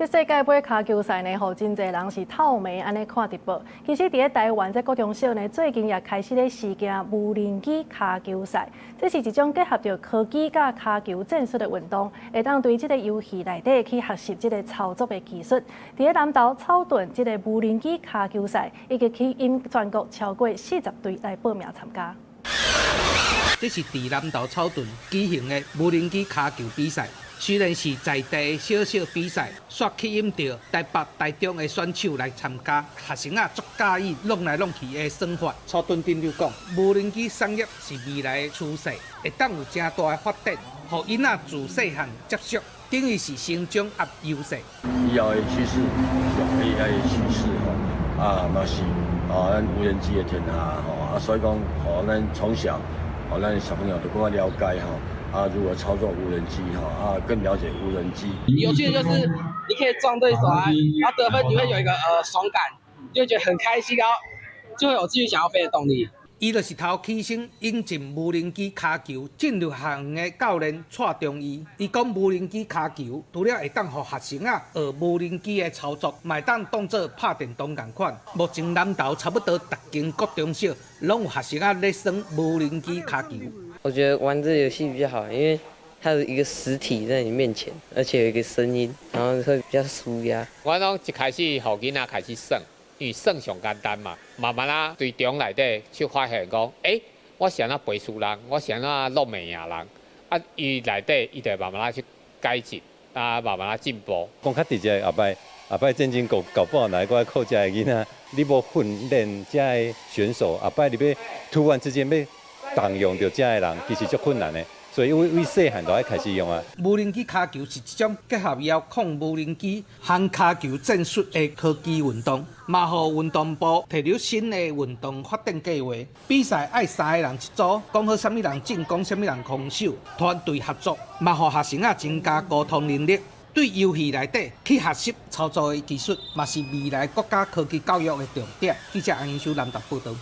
這世界盃跤球賽呢，予真濟人是透暝按呢看直播。其實佇咧台灣這國中小呢，最近也開始咧試行無人機跤球賽。這是一種結合著科技佮跤球戰術的運動，會當對這个遊戲內底去學習這个操作的技術。佇咧南投草屯這个無人機跤球賽，已經吸引全國超過40隊來報名參加。這是佇南投草屯舉行的無人機跤球比賽。雖然是在地小小比賽，卻吸引著台北、台中的選手來參加。學生仔足佮意挵來挵去的耍法。草屯鎮長講，無人機產業是未來的趨勢，會當有誠大的發展，予囡仔自細漢接觸，等於是成長及優勢。以後的趨勢，AI 的趨勢吼，啊嘛是啊，咱無人機的天下吼，啊所以講，予咱從小，予咱小朋友都更較了解吼。啊，如何操作無人機哈？啊，更了解無人機。有趣的就是你可以撞對手啊，然後得分你會有一個爽感，就會覺得很開心，然後就會有繼續想要飛的動力。伊就是頭起先引進無人機跤球進入校園的教練蔡中義。伊講無人機跤球除了會當予學生仔學無人機的操作，嘛會當當做拍電動仝款。目前南投差不多逐間國中小攏有學生仔咧耍無人機跤球。我覺得玩這個遊戲比較好，因為它有一個實體在你面前，而且有一個聲音，然後會比較舒壓。我攏一開始予囡仔開始耍，因為耍上簡單嘛，慢慢仔對中內底去發現講，欸，我是按怎飛輸人，我是按怎挵物贏人，啊，伊內底伊就慢慢仔去改進，啊，慢慢仔進步。講較直接，後擺後擺戰爭搞搞不好來過來靠遮的囡仔，你無訓練遮的選手，後擺你欲突然之間欲動用著遮的人，其實足困難的，所以為細漢就愛開始用啊。無人機跤球是一種結合遙控無人機和跤球戰術的科技運動，嘛予運動部提出新的運動發展計劃。比賽愛三个人一組，講好啥物人進攻，啥物人防守，團隊合作，嘛予學生仔增加溝通能力。對遊戲內底去學習操作的技術，嘛是未來國家科技教育的重點。記者楊英修南投報導。